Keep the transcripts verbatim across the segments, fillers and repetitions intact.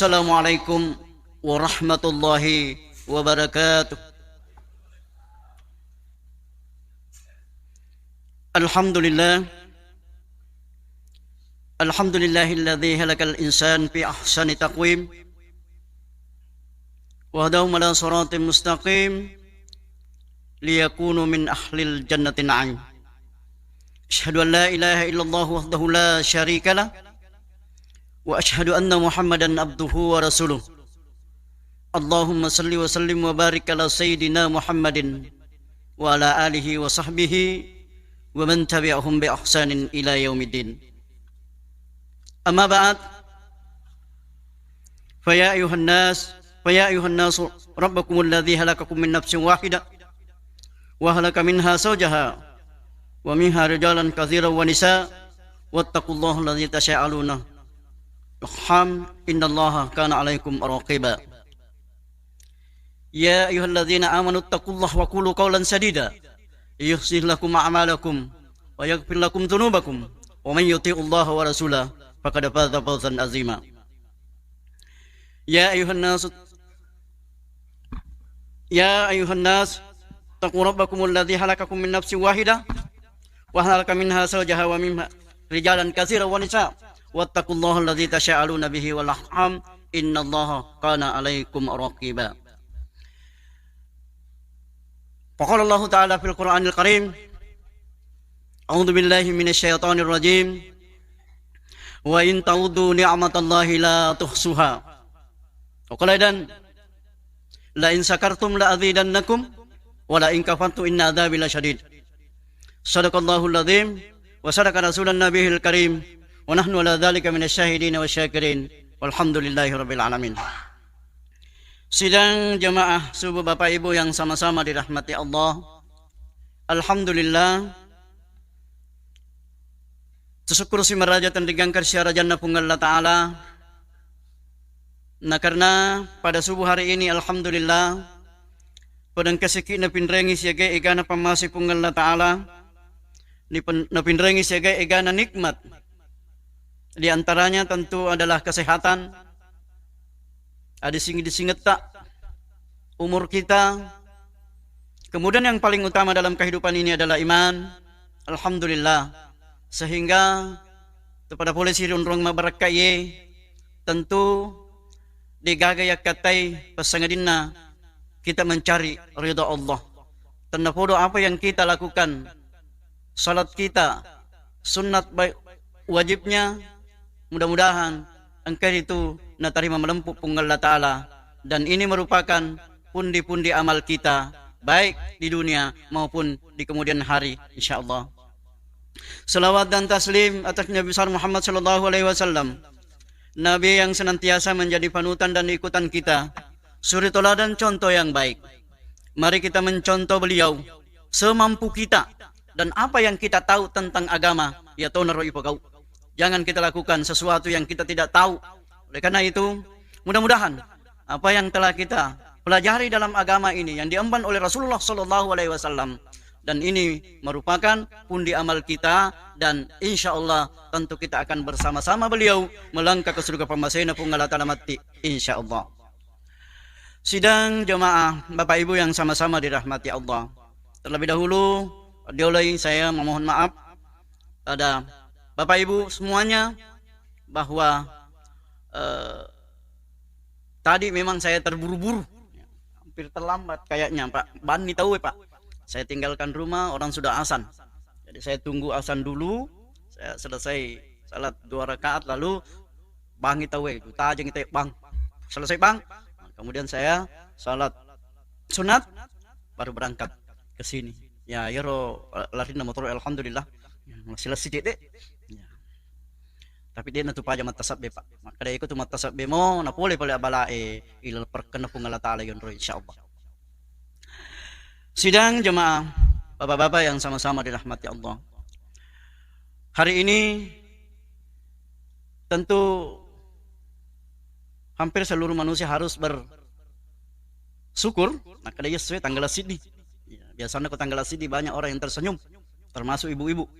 Assalamualaikum warahmatullahi wabarakatuh. Alhamdulillah. Alhamdulillahilladzi khalaqal insana fi ahsani taqwim. Wa hadahu ila siratim mustaqim. Liyakunu min ahlil jannati na'im. Asyhadu an la ilaha illallah wahdahu la syarika lah. Wa asyhadu anna Muhammadan abduhu wa rasuluh. Allahumma salli wa sallim wa barik ala sayyidina Muhammadin wa ala alihi wa sahbihi wa man tabi'ahum bi ihsanin ila yaumiddin. Amma ba'd. Fa ya ayyuhan nas, fa ya ayyuhan nasu rabbakumul ladzi khalaqakum min nafsin wahidah wa khalaqa minha zawjaha wa minha rijalan katsiran wa nisa, wattaqullaha alladzi tasaaluna arham, innallaha kana alaikum raqiba. Ya ayyuhalladzina amanu taqullaha wa qulu qawlan sadida, yuslih lakum a'malakum wa yaghfir lakum dzunubakum, wa man yuti'ullaha wa rasulahu faqad faza fawzan azima. Ya ayyuhan nasu, ya ayyuhan nas, taqu rabbakumul ladzi khalaqakum min nafsin wahidah wa khalaqa minha zawjaha wa minha rijalan katsiran wa nisa, wattaqullaha alladzi tasaaluna bihi wal arham, innallaha kana alaikum raqiba. Faqala Allahu ta'ala fil Qur'anil Karim, a'udzu billahi minasy syaithanir rajim. Wa in ta'uddu ni'matallahi la tuhsuha. Wa qala aidan, la in syakartum la azidannakum wa la in kafartum inna adzabi lasyadid. Sadaqallahul azim wa sadaqa rasulan nabiyil karim wa nahnu ala dzalika minasy syahidin wasy syakirin walhamdulillahi rabbil alamin. Sidang jamaah subuh Bapak Ibu yang sama-sama dirahmati Allah. Alhamdulillah, tusyukkuru si maraja tenrigangka ri siarajanna Puang Allah Ta'ala. Nah, karena pada subuh hari ini, alhamdulillah, podengkesiki napinrengi siaga egana pammase Puang Allah Ta'ala, nipen-, napinrengi siaga egana nikmat. Di antaranya tentu adalah kesehatan, adising-, disingetta, umur kita. Kemudian yang paling utama dalam kehidupan ini adalah iman. Alhamdulillah. Sehingga kepada polisi runrung mabarakka ye, tentu degaga yakkatai passangadinna kita mencari ridha Allah. Tennapodo apa yang kita lakukan, salat kita, sunnat baik wajibnya, mudah-mudahan engka ritu natarima malempu Puang Allah Ta'ala. Dan ini merupakan pundi-pundi amal kita, baik di dunia maupun di kemudian hari, insyaallah. Salawat dan taslim atas Nabi besar Muhammad sallallahu alaihi wasallam. Nabi yang senantiasa menjadi panutan dan ikutan kita, suri teladan contoh yang baik. Mari kita mencontoh beliau semampu kita dan apa yang kita tahu tentang agama, ya tonaro ipagau. Jangan kita lakukan sesuatu yang kita tidak tahu. Oleh karena itu, mudah-mudahan apa yang telah kita pelajari dalam agama ini yang diemban oleh Rasulullah sallallahu alaihi wasallam, dan ini merupakan pundi amal kita, dan insya Allah tentu kita akan bersama-sama beliau melangkah ke surga pamasena Puang Allah Ta'ala matti, insya Allah. Sidang jemaah, Bapak Ibu yang sama-sama dirahmati Allah. Terlebih dahulu, diolai saya memohon maaf pada Bapak Ibu semuanya bahwa, eh, tadi memang saya terburu-buru. Hampir terlambat kayaknya, Pak. Banni tau, Pak. Saya tinggalkan rumah, orang sudah azan. Jadi saya tunggu azan dulu, saya selesai salat dua rakaat, lalu bangi tau, eh, tajengi tau, Bang. Selesai, Bang. Nah, kemudian saya salat sunat, baru berangkat ke sini. Ya, iyaro, eh, larinna motoro, alhamdulillah. Ya, masih lesi, Dek. Ya. Tapi de'na tu paja mattasabbe, Pak. Makkeda iko tu mattasabbe mo, napole pale abalae, ilaleng parekkenna Puang Allah Ta'ala yonro, insyaallah. Sidang jemaah, bapak-bapak yang sama-sama dirahmati Allah. Hari ini tentu hampir seluruh manusia harus bersyukur, makkeda Yesus, tanggal siddi. Ya, biasanya ko tanggal siddi banyak orang yang tersenyum, termasuk ibu-ibu.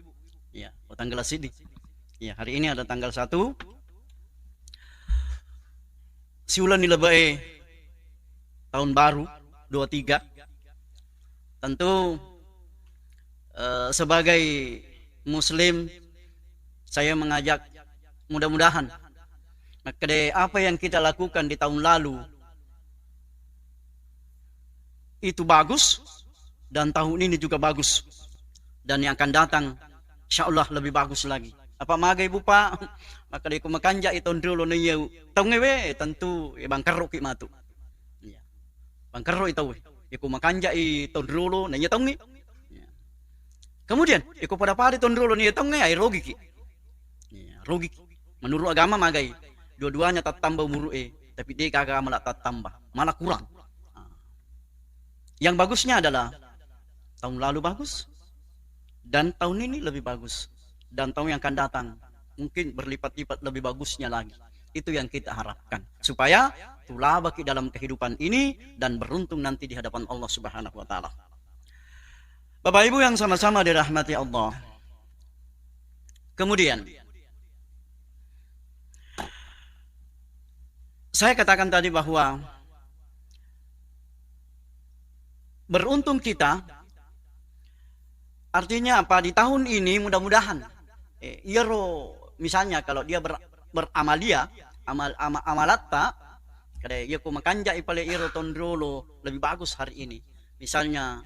Ya, ko tanggal siddi. Ya, hari ini ada tanggal satu. Siulani lebe'e tahun baru dua tiga. Tentu, eh, sebagai muslim, saya mengajak, mudah-mudahan makkeda apa yang kita lakukan di tahun lalu itu bagus, dan tahun ini juga bagus, dan yang akan datang insya Allah lebih bagus lagi. Apa magai, Bu, Pak? Makkeda ko makanja i taung riolo naiya taungnge we, tentu, ya, bangkerro ki matu. Iya. Bangkerro i tauwe. Iko makanja i taung riolo naiya taungnge. Iya. Kemudian, iko pada-pada taung riolo naiya taungnge, ai rogi ki. Iya, rogi ki. Menurut agama magai, dua-duanya tattamba umuru e, tapi de gaga malah tattamba, malah kurang. Nah. Yang bagusnya adalah tahun lalu bagus, dan tahun ini lebih bagus, dan tahun yang akan datang mungkin berlipat-lipat lebih bagusnya lagi. Itu yang kita harapkan, supaya tulabaki dalam kehidupan ini dan beruntung nanti di hadapan Allah Subhanahu wa Ta'ala. Bapak Ibu yang sama-sama dirahmati Allah, kemudian saya katakan tadi bahwa beruntung kita, artinya apa, di tahun ini mudah-mudahan, eh, iyaro misalnya kalau dia ber-, beramalia, amal, ama-, amalatta, kada iya ko makanja i pale iyaro taung riolo lebih bagus hari ini. Misalnya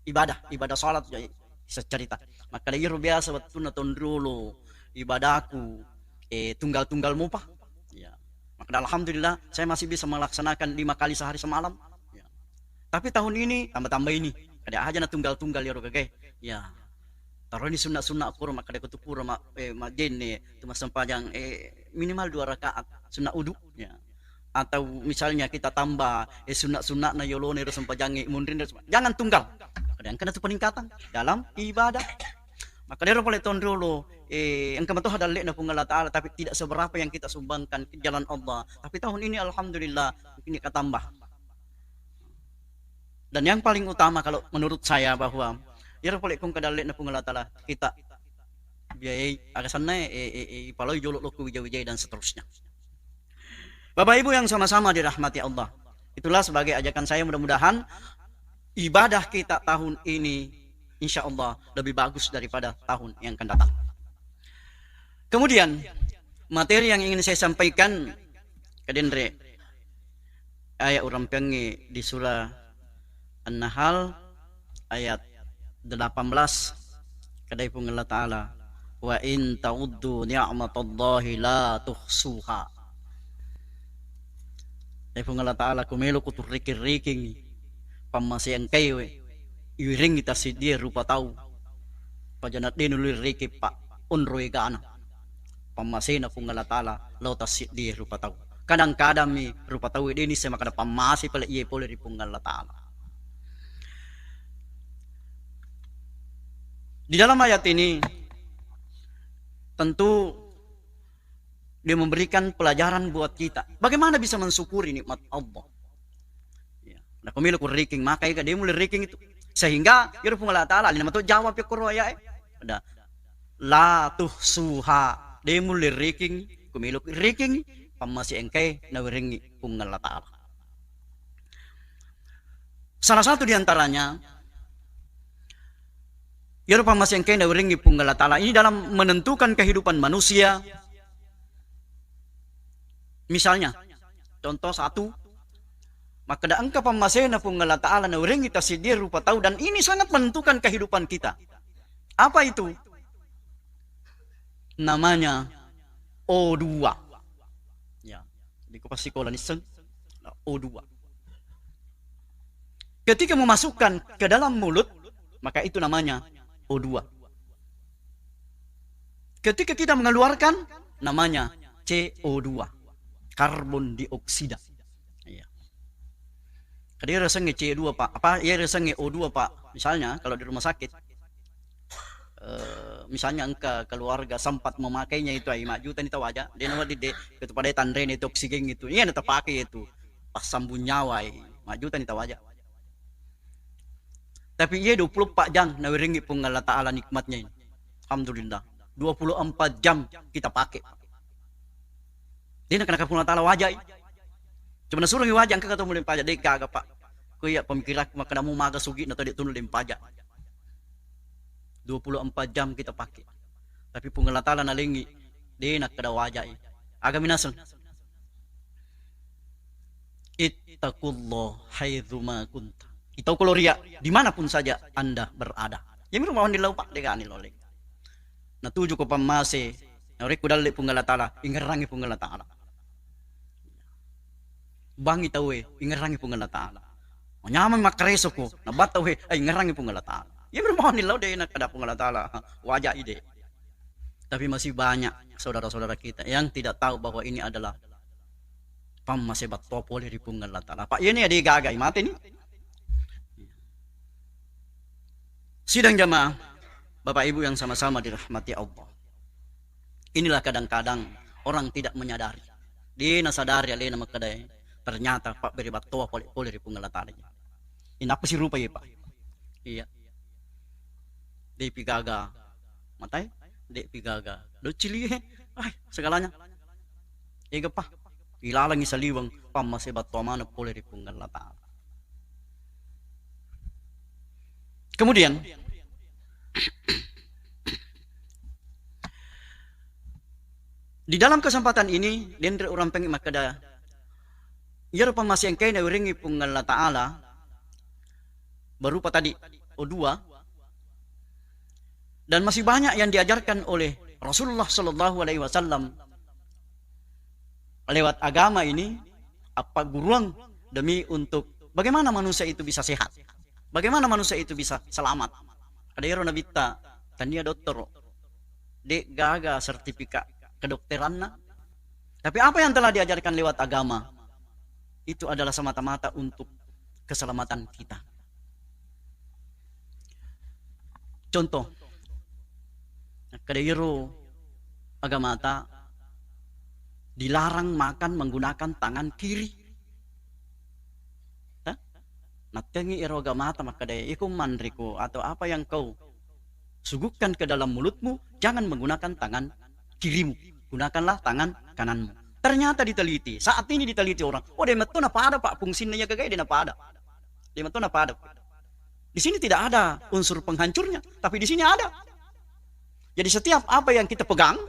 ibadah, ibadah salat, jadi saccarita. Makkeda iyaro biasa wettunna taung riolo ibadaku, eh, tunggal-tunggal mopa. Ya. Makkeda alhamdulillah, saya masih bisa melaksanakan lima kali sehari semalam. Ya. Tapi tahun ini tambah-tambah ini. Kada aja na tunggal-tunggal iyaro gagai. Ya. Taroni sunna-sunna pura, makkeda ko tu pura ma-, eh, majenne tu massempajang, eh, minimal dua rakaat sunna udu. Ya. Atau misalnya kita tambah, eh, sunna-sunna'na yolona ero sempajangnge, munrinna, jangan tunggal. Ada yang kena tu peningkatan dalam ibadah. Maka dero pole taung riolo, eh, engka matoha dalle'na Puang Allah Ta'ala, tapi tidak seberapa yang kita sumbangkan ke jalan Allah. Tapi tahun ini alhamdulillah, ini katambah. Dan yang paling utama kalau menurut saya bahwa iyaro pole kong kadalle'na Puang Allah Ta'ala, kita biayai, aga senna, eh, eh, eh, ipaloi jolo lokko wija-wijai dan seterusnya. Bapak Ibu yang sama-sama dirahmati Allah, itulah sebagai ajakan saya, mudah-mudahan ibadah kita tahun ini insya Allah lebih bagus daripada tahun yang akan datang. Kemudian, materi yang ingin saya sampaikan, kadenre, ayat urampengi di surah An-Nahl ayat delapan belas, kadai Puang Allah Ta'ala, "Wa in ta'uddu ni'matallahi la tuhsuha." Dai Puang Allah Ta'ala, ku melo ku turriking-riking pammaseang kaiwe, iwiringi tassiddie rupa tau. Pajana de nuliriki pa onro egana. Pammasena Puang Allah Ta'ala lao tassiddie rupa tau. Kadang-kadang mi rupa tau de nisse makada pammase pale iye pole ri Puang Allah Ta'ala. Di dalam ayat ini tentu dia memberikan pelajaran buat kita. Bagaimana bisa mensyukuri nikmat Allah? Ya. Nah, kumilo ku riking, maka ega demu riking itu. Sehingga iyaro Puang Allah Ta'ala, alina mato jawab ya koro ayat, eh. Ada, "La tuhsuha." Demu riking, kumilo riking, pammase engkai nawiringi Puang Allah Ta'ala. Salah satu di antaranya, iyaro pammase engkai nawiringi Puang Allah Ta'ala ini dalam menentukan kehidupan manusia. Misalnya, contoh satu, makkeda engka pammasena Puang Allah Ta'ala nawiringi tassiddie rupa tau, dan ini sangat menentukan kehidupan kita. Apa itu? Namanya O dua. Ya, di ko passikola nisseng, O dua. Ketika memasukkan ke dalam mulut, maka itu namanya O dua. Ketika kita mengeluarkan, namanya C O dua, karbon dioksida. Iya. Jadi rasanya C dua, Pak. Apa, ya, rasanya O dua, Pak. Misalnya, kalau di rumah sakit, eh, misalnya engka keluarga sempat memakainya itu, ai, majjuta ni tau aja. Dia nama di, de, itu pada tanre itu oksigen itu. Iya, na tapake itu. Pas sambung nyawa, ai, majjuta ni tau aja. Tapi iya dua puluh empat jam nawiringi Puang Allah Ta'ala nikmatnya ini. Alhamdulillah. Dua puluh empat jam kita pakai. Dia nak kena Puang Allah Ta'ala wajai. Coba nasuromi waja engka tau mulle paja, de' gaga, Pak. Ko iya pemikiranku makkeda mu maga sugi na tadi tunu de' paja. Dua puluh empat jam kita pakai. Tapi Puang Allah Taala nalengi, de' nakkeda waja i. Aga minaseng. Ittaqullah haitsuma kunta. Itau koloria dimanapun saja Anda berada. Jadi rumah dillau, Pak, de' gani loleng. Natuju ko pammase, narekko dalle Puang Allah Taala, ingerrangi Puang Allah Taala. Bangi tauwe, ingerrangi Puang Allah Taala. Manyameng makkareso ko, nabba tauwe, eh, ingerrangi Puang Allah Taala. Iya, memang lao de' nakkeda Puang Allah Taala, waja ide. Tapi masih banyak saudara-saudara kita yang tidak tahu bahwa ini adalah pammase battoa pole ri Puang Allah Taala. Pak, iya ni ada gaga, mate ni. Sidang jamaah, Bapak Ibu yang sama-sama dirahmati Allah. Inilah kadang-kadang orang tidak menyadari. De' nasadari alena makkedae, ternyata pabbere battoa pole-pole ri Puang Allah Taala. Inappa sirupa ye, Pak? Iya. De' pi gaga matai, de' pi gaga doccili, eh, segalanya. Ega, Pak? Ilalengi saliweng, pammase battoa maneng pole ri Puang Allah Taala. Kemudian, di dalam kesempatan ini, denre urampengi makkeda, iyaro pammase engkae nawerengi Puang Allah Taala berupa tadi, o dua, dan masih banyak yang diajarkan oleh Rasulullah Sallallahu Alaihi Wasallam lewat agama ini, appagguruang demi untuk bagaimana manusia itu bisa sehat, bagaimana manusia itu bisa selamat. Ada ero nabitta, tania dottoro, de' gaga sertifikat kedokteranna. Tapi apa yang telah diajarkan lewat agama itu adalah semata-mata untuk keselamatan kita. Contoh, kada iro agamata dilarang makan menggunakan tangan kiri. Hah? Nattengi ero agamata makkeda, "Iko manriko atau apa yang kau suguhkan ke dalam mulutmu, jangan menggunakan tangan kirimu. Gunakanlah tangan kananmu." Ternyata diteliti, saat ini diteliti orang, oh, de' metto napada, Pak, fungsinna iya gagae de' napada. De' metto napada. Di sini tidak ada unsur penghancurnya, tapi di sini ada. Jadi setiap apa yang kita pegang,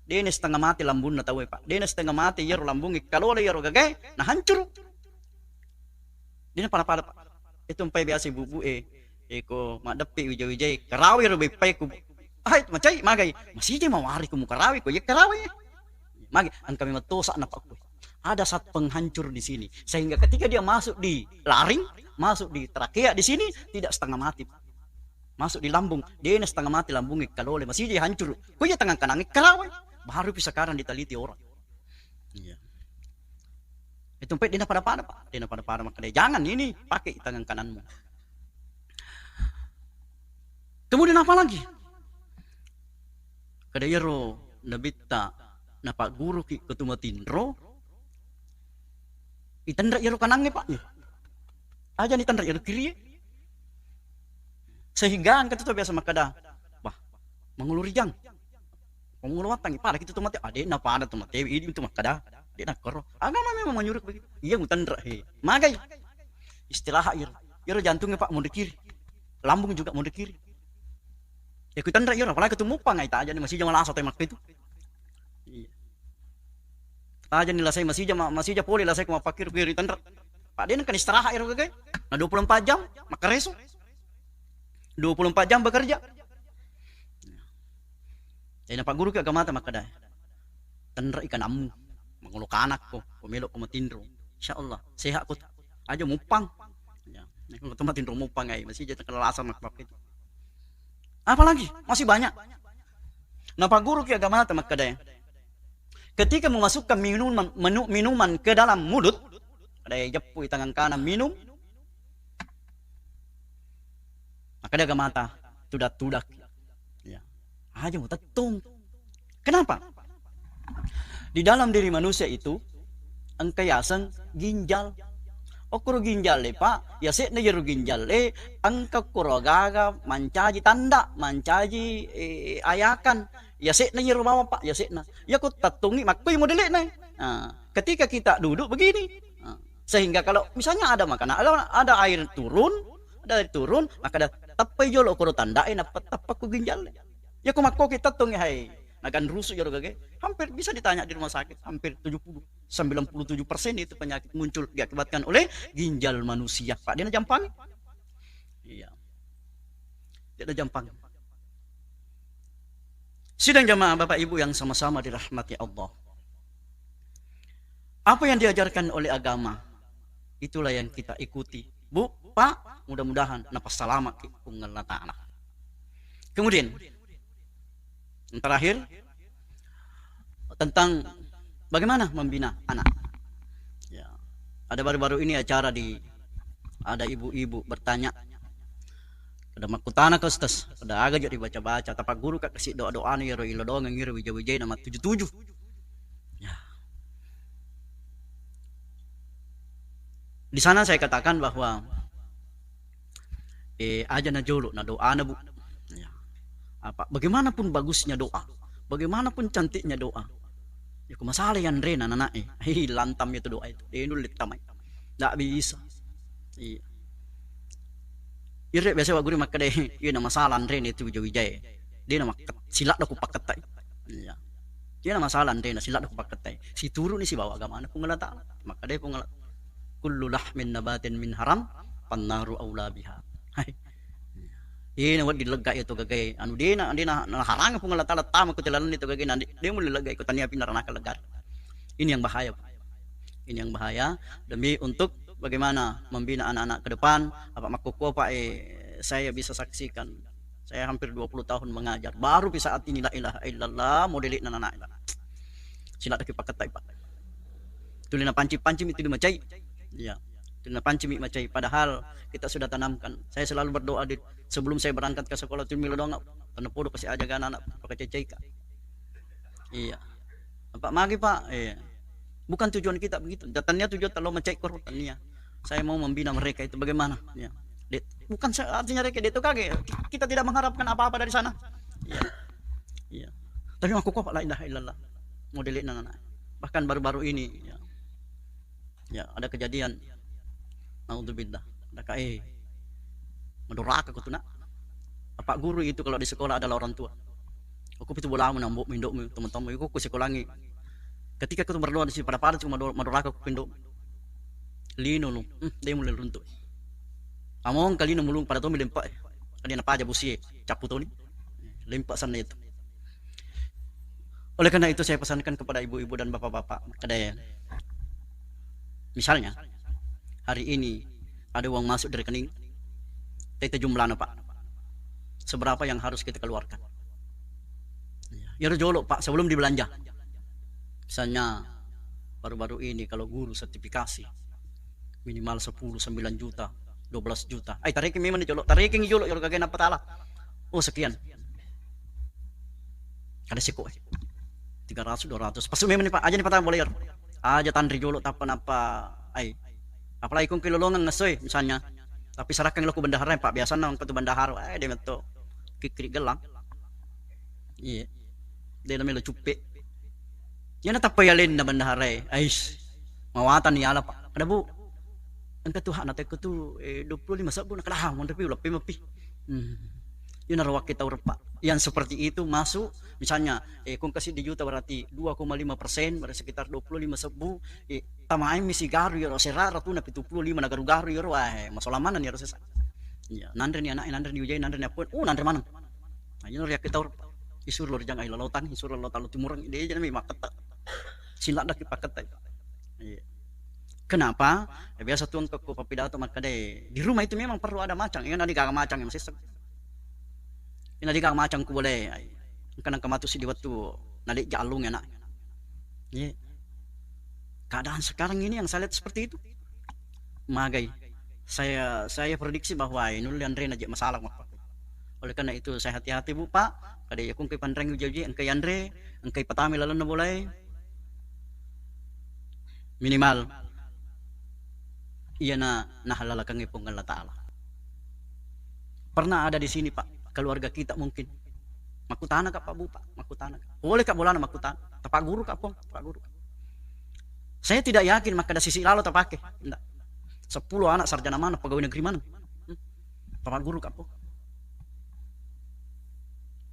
de' na setengah mate lambunna tauwe, Pak. De' na setengah mate iyaro lambungnge, kalole iyaro gagae, na hancuru. De' na pada-pada, Pak. Itu empai biasa ibu-ibu, eh, eh, ko maddeppe wija-wijai, karawi ro beppai ku. Hai, macai, magai. Masih je mawari ku mukarawi, ko iya karawi. Magi, engka memang tosa na, Pak. Ada zat penghancur di sini. Sehingga ketika dia masuk di laring, masuk di trakea di sini, tidak setengah mati. Masuk di lambung, de' na setengah mati lambungnge, kalole, masih je hancuru. Ko iya tangan kanangnge karawi. Baru pi sekarang diteliti orang. Iya. Itu pe de' na pada-pada, Pak. De' na pada-pada makkeda, "Jangan ini, pakai tangan kananmu." Kemudian apa lagi? Kada iyaro nabitta napagguruki ko tu matinro, itenre iyaro kanangnge, Pak. Aja ni tenre iyaro kirie. Sehingga engka tu biasa makkeda, "Wah, mangolo rijang." Mangolo wattangngi, pada kitu to mate, ah, de' na pada to mate, idi' tu makkeda, de' na koro. Agama memang menyuruh begitu. Iya, mutenre, he. Magai. Istirahat iyaro. Iyaro jantungnge, Pak, mundur kiri. Lambung juga mundur kiri. Ya, ku tenre iyaro, apalagi tu muppang, ai, tajani masija malasa to makko itu. Iya. Tajani lasai masija, ma-, masija pole lasai ku mappakkiro ku ri tenre. Pak, de' na kan istirahat iyaro gagae. Na dua puluh empat jam, makkareso. Dua puluh empat jam bekerja. Jadi napagguruki agamata makkeda, "Tenre'i kanammu, mangolo kanakko, ko melokko matinro. Insya Allah, sehatko. Aja muppang." Ya, ko to matinro muppang ai, masija tekelalasan makko itu. Apalagi, masih banyak. Napagguruki agamata makkeda, ketika memasukkan minuman, menu-, minuman ke dalam mulut, ada jeppui tangan kanan minum, makkeda agamata, tudak-tudak. Ya. Aja mutettong. Kenapa? Di dalam diri manusia itu engka yaseng ginjal. Okkoro ginjalle, Pak, yase'na iyaro ginjalle engka okkoro gaga mancaji tanda, mancaji, eh, ayakan. Yase'na iyaro bawang, Pak, yase'na. Yako tettongi makkoi modele'na. Nah, ketika kita duduk begini, Sehingga kalau misalnya ada makanan, ada, ada air turun, ada air turun, maka ada tappai jolo koro tandae, nappa tappa ku ginjalle. Ya ku makkoki tettongi hai, naganrusu jolo gage. Hampir bisa ditanya di rumah sakit, hampir tujuh puluh, sembilan puluh tujuh persen itu penyakit muncul diakibatkan oleh ginjal manusia. Pak, dia najampangi. Iya. Tidak ada jampang. Sidang jamaah Bapak Ibu yang sama-sama dirahmati Allah. Apa yang diajarkan oleh agama, itulah yang kita ikuti. Bu, Pak, mudah-mudahan napassalama ki Puang Allah Ta'ala. Kemudian, yang terakhir, tentang bagaimana membina anak. Ya. Ada baru-baru ini acara di, ada ibu-ibu bertanya, ada makkutana ke Ustaz, ada aga jadi baca-baca, tapagguru ka kasi doa-doa ni ro ilo dongeng iro wija-wijai nama tujuh-tujuh. Ya. Di sana saya katakan bahwa eh, aja na jolo na doa na, Bu. Ya. Apa, bagaimanapun bagusnya doa, bagaimanapun cantiknya doa, ya ku masalah yang rena anak eh, hei, lantam itu doa itu, eh, nulle tamai, nggak bisa. Iya. Ire biasa waguri makkeda, iya na masalah anrena itu wija-wijae. Dia na makket-, sila doku pakketai. Iya. Iya na masalah anrena sila doku pakketai. Situruni sibawa agamana Puang Allah Ta'ala. Makkeda Puang Allah, "Kullu lahmin nabatin min haram, fannaru aula biha." Hai. Iya na wedding lega itu gagai. Anu dena, dena naharang Puang Allah Ta'ala tama ku tilalanna itu gagai. Nanti dia mulai lega ikut tania pinarana lega. Ini yang bahaya. Ini yang bahaya demi untuk bagaimana membina anak-anak ke depan. Apa makkukku, Pak, eh, saya bisa saksikan. Saya hampir dua puluh tahun mengajar. Baru di saat ini la ilaha illallah, modele na anak. Sila daki pakketai, Pak. Tuli na panci-panci mi tuli macai. Iya. Tuli na panci mi macai. Padahal kita sudah tanamkan. Saya selalu berdoa di, sebelum saya berangkat ke sekolah, tuli mi lo doang, tanah podo kasi aja anak, pakai cecai, Kak. Iya. Apa magi, Pak? Iya. Bukan tujuan kita begitu. Tania tujuan talo macai koro tania. Saya mau membina mereka itu bagaimana? Ya. De-, bukan se-, artinya reke itu kage. Kita tidak mengharapkan apa-apa dari sana. Iya. Iya. Tapi aku kok la ilaha illallah. Modele na anak. Bahkan baru-baru ini, ya. Ya, ada kejadian. Naudzubillah. Ada ka, eh, madoraka ko tu, Nak. Apa guru itu kalau di sekolah adalah orang tua. Aku pitu bolamu, nambo, mindokmu, teman-teman, iku ku sekolangi. Ketika aku berdoa di sini, pada-pada cuma mador-, madoraka ku pindo. Lino lu, hmm, dia mulai runtuh. Among kali mulung pada tomi lempak. Kali napaja busi, capu toni. Lempak sana itu. Oleh karena itu, saya pesankan kepada ibu-ibu dan bapak-bapak, kada ya. Misalnya, hari ini ada uang masuk di rekening, tete jumlahnya, Pak. Seberapa yang harus kita keluarkan? Ya, ya jolo, Pak, sebelum dibelanja. Misalnya, baru-baru ini kalau guru sertifikasi, minimal sepuluh, sembilan juta, dua belas juta. Ai, tarekeng memang jolo, tarekeng jolo, jolo kage nappa tala. Oh, sekian. Kada siko, eh. Tiga ratus, dua ratus. Pas memang ni, Pak, aja ni patang boleh, ya. Aja tanri jolo tappa nappa, ai. Apalagi kung kilolongan ngesoi, misalnya. Tapi serahkan lo ku bendahara, Pak, biasanya engka tu bendahara, eh, dia metto kikiri gelang. Iya. Dia namanya lo cuppe. Iyana tappa yalenna bendaharae. Ais. Mawatang ni ala, Pak. Kada, Bu. Engka tu hakna tekko tu, eh, dua puluh lima sebbu na kada, ah, monro pi, uleppe mapi. Hmm. Iyana ro wakke tau reppa. Yang seperti itu masuk, misalnya, eh, kung kasi di juta berarti dua koma lima persen, berarti sekitar dua puluh lima sebbu, eh, tamain mi sigaru yero sera ratuna pitu puluh lima na garu-garu yero, wah, eh, masolang maneng yero sesa. Iya, nanre ni anak, nanre ni ujai, nanre ni appoe, uh, nanre maneng. Nah, iyana ro yakke tau reppa. Isuro lo rijang ai lolotang, isuro lo talo timureng, ide jana mi makketta. Sila daki pakketta. Iya. Kenapa? Ya, biasa tu engka ko pappidato makkeda, di rumah itu memang perlu ada macang. Iyana degaga macang yang masesseng. Iyana degaga macang ku boleh. Engka nengka matu sidi wettu nalejja allung anak. Iya. Keadaan sekarang ini yang saya lihat seperti itu. Magai. Saya, saya prediksi bahwa, eh, nulle anre na je masalah mappaku. Oleh karena itu, saya hati-hati, Bu, Pak. Kada ya, ku engkai panreng uji-uji, engkai anre, engkai patami lalenna bolae. Minimal iyana nahalalakengngi Puang Allah Ta'ala. Pernah ada di sini, Pak, keluarga kita mungkin. Makkutana ka, Pak, Bu, Pak, makkutana ka. Boleh ka bolana makkutana. Tapaguru ka, Puang, tapaguru ka. Saya tidak yakin makkeda sisi lalo tapake. Ndak. Sepuluh anak sarjana maneng, pegawai negeri maneng. Hmm. Bapak guru kappo.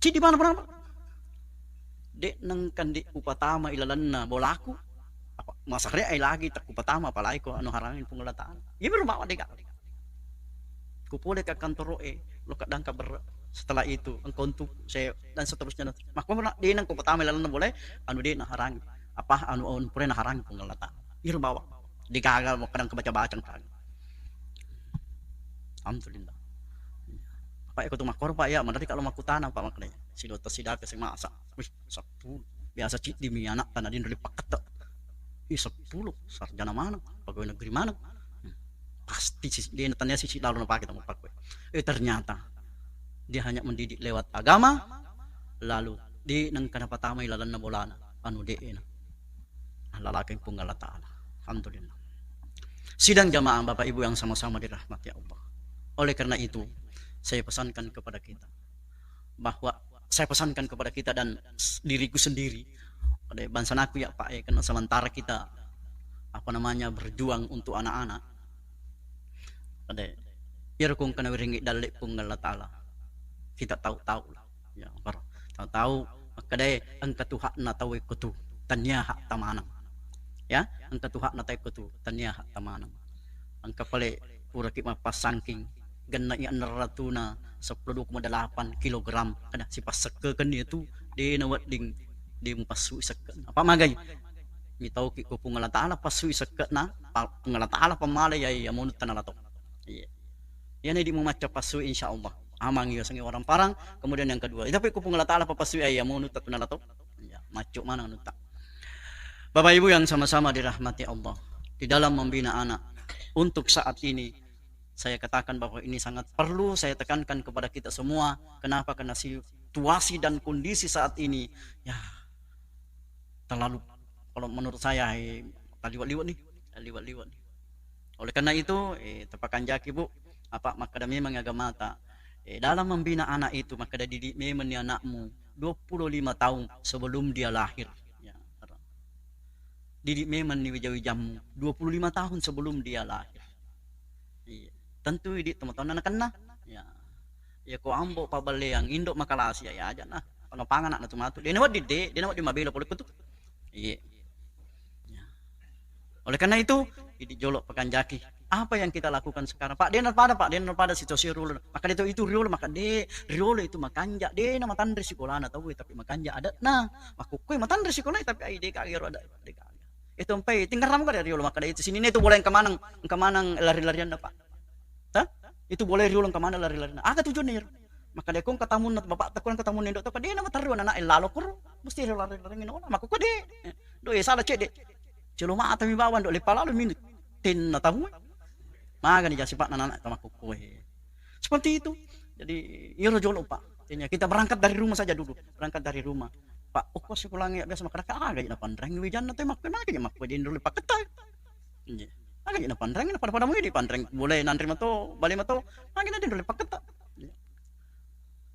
Cidi mana berapa? Dek nengkan dek upatama ilalanna bolaku. Apa masare ai lagi tak upatama apalagi ko anu harangi Puang Allah Taala. Iya baru bawa dek. Ku pole ka kantoro e, lo kadang ka ber-, setelah itu engkau untuk saya dan seterusnya. Makko na de nang ko pertama lalenna boleh anu de naharangi. Apa anu, anu pura naharangi Puang Allah Taala. Iro bawa. Digagal mau kadang kebaca-baca kan. Alhamdulillah. Pak, ikut makkoro, Pak, ya, menari kalau makkutana, Pak, makanya. Sido tersidake semasa. Wih, sepuluh. Biasa cidi mi anak tanah di paket. Ih, sepuluh. Sarjana mana? Pegawai negeri mana? Hmm. Pasti si, dia tanya si lalu pakai tamu pakai. Eh, ternyata dia hanya mendidik lewat agama, lalu di nengkana patamai lalanna bolana, anu de ena. Lalakeng Puang Allah Taala. Alhamdulillah. Sidang jamaah Bapak Ibu yang sama-sama dirahmati Allah. Oleh karena itu, saya pesankan kepada kita bahwa saya pesankan kepada kita dan s-, diriku sendiri, pada bangsa naku ya Pak, ya, karena sementara kita apa namanya berjuang untuk anak-anak, pada iyaro kong kena wiringi dalle Puang Allah Taala, kita tahu-tahu lah. Ya, karo tahu-tahu makkedae engka tu hakna tau ikko tu, tania hak tamaneng. Ya, engka tu hakna tau ikko tu, tania hak tamaneng. Engka pale puraki mappassangking, genna iya ennerratuna seppulo dua koma delapan kilogram, kada sipassekkekenni itu, de nawedding, de mupassui sekke. Apa magai? Mitauki ko Puang Allah Taala passui sekke'na, pa-, Puang Allah Taala pammalai, ya, iya, monutta nalato. Iya. Iyana idi mumacca passui, insya Allah. Amang iya sengi orang parang, kemudian yang kedua. Tapi ko Puang Allah Taala papassui, ya, iya, monutta tu nalato. Iya, maccu mana nutta. Bapak Ibu yang sama-sama dirahmati Allah, di dalam membina anak, untuk saat ini, saya katakan bahwa ini sangat perlu saya tekankan kepada kita semua. Kenapa? Karena situasi dan kondisi saat ini, ya, terlalu, kalau menurut saya, eh, taliwat-liwat nih, taliwat-liwat nih. Oleh karena itu, eh, tapakanjaki, Bu, apa makkeda memang agamata, eh, dalam membina anak itu, makkeda didik memang ni anakmu dua puluh lima tahun sebelum dia lahir. Ya, didik memang ni wija-wijammu dua puluh lima tahun sebelum dia lahir. Iya. Tentu idi tomatoanna nakenna. Ya. Ya ko ambo pabelleang, indo makalasi, ya, ya aja nah. Pangapanga anak natu matu. Dena wedding de, dena wedding mabela pole kutu. Iya. Ya. Oleh karena itu, idi jolo pakanjaki. Apa yang kita lakukan sekarang? Pak, dena pada, Pak, dena pada situasi riolo. Maka itu, itu riolo, maka de, riolo itu makanja. Dena matanre sikolana tau, tapi makanja adatna. Makukkue matanre sikolai, tapi ai de kage ro adat, de kage. Itu empai tinggal ramu kada riolo, maka itu sini itu boleh engka maneng, engka maneng lari-larian, Pak. Hah? Itu boleh riolo engka maneng lari-larian. Aga tujuanna iyaro? Makkeda ko engka tamunna bapak ta, ko engka tamunna indo ta, dena materru anak lalo koro. Mesti ro lari-lari ngino. Makko ko de. Do, eh, salah cedde. Celo mata mi bawang do, lepa lalo mi tenna tamu. Magani ja sipatna anak ta makko ko, eh. Seperti itu. Jadi, iyaro jolo, Pak. Artinya kita berangkat dari rumah saja dulu. Berangkat dari rumah. Pak, oh, ko sikolangnge biasa makkeda aga ji napanreng wijanna te makko, magi ji makko dendro le paketta. Iya. Aga ji napanreng, pada-pada mui dipanreng. Boleh nanri mato, bale mato. Magi na dendro le paketta. Iya.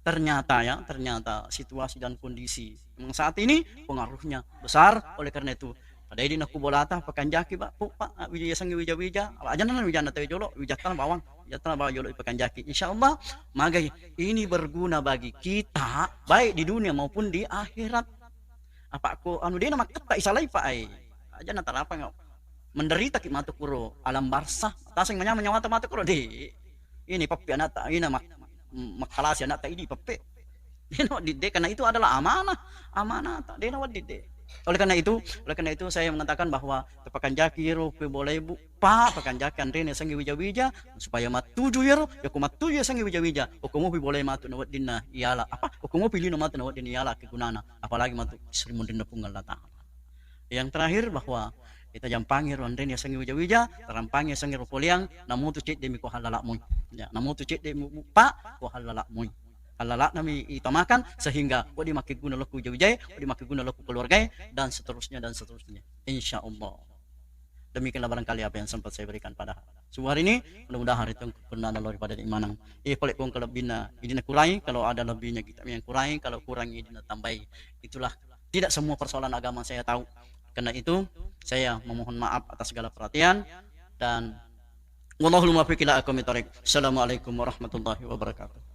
Ternyata ya, ternyata situasi dan kondisi memang saat ini pengaruhnya besar. Oleh karena itu, pada idi nakku bolata, pakanjaki, Pak, Pu, Pak, wija yasengnge wija-wija, aja nana wijanna tau jolo, wijattana bawang, wijattana bawang jolo ipakanjaki. Insya Allah, magai ini berguna bagi kita, baik di dunia maupun di akhirat. Apa ko anu dena makketta isalai, Pak, ai. Aja natalapa menderita ki matu kuro alam barzah. Taseng manyameng nyawata matu kuro, de. Ini pappe anakta, ina mak-, makkalasi anakta idi pappe. Dena wedding de, karena itu adalah amanah, amanah ta, dena wedding de. Oleh karena itu, oleh karena itu saya mengatakan bahwa tapakanjaki ro kue boleh, Bu, Pak, pakanjaki anrene sengi wija-wija supaya mattuju yero, ya ko mattuju ya sengi wija-wija, okko mopi boleh matu na weddinna iala, apa? Okko mopi lino matu na weddinna iala kegunana, apalagi matu istri munrinna Puang Allah Taala. Yang terakhir bahwa kita jampangi ro anrene sengi wija-wija, tarampangi sengi ro poleang, namutu cedde mi ko halala moi. Ya, namutu cedde mu, Pak, ko halala moi. Halala nami itamakan sehingga wedding makkeguna lokku wija-wijae, wedding makkeguna lokku keluargae, dan seterusnya, dan seterusnya. Insya Allah. Demikianlah barangkali apa yang sempat saya berikan pada subuh hari ini. Mudah-mudahan itu pernah nalori pada imanang. Eh, kalau kurang kelebihannya, ini kurai. Kalau ada lebihnya kita yang kurai. Kalau kurang ini tambahi. Itulah, tidak semua persoalan agama saya tahu. Karena itu, Saya memohon maaf atas segala perhatian dan wallahul muwaffiq ila aqwamit thariq. Assalamualaikum warahmatullahi wabarakatuh.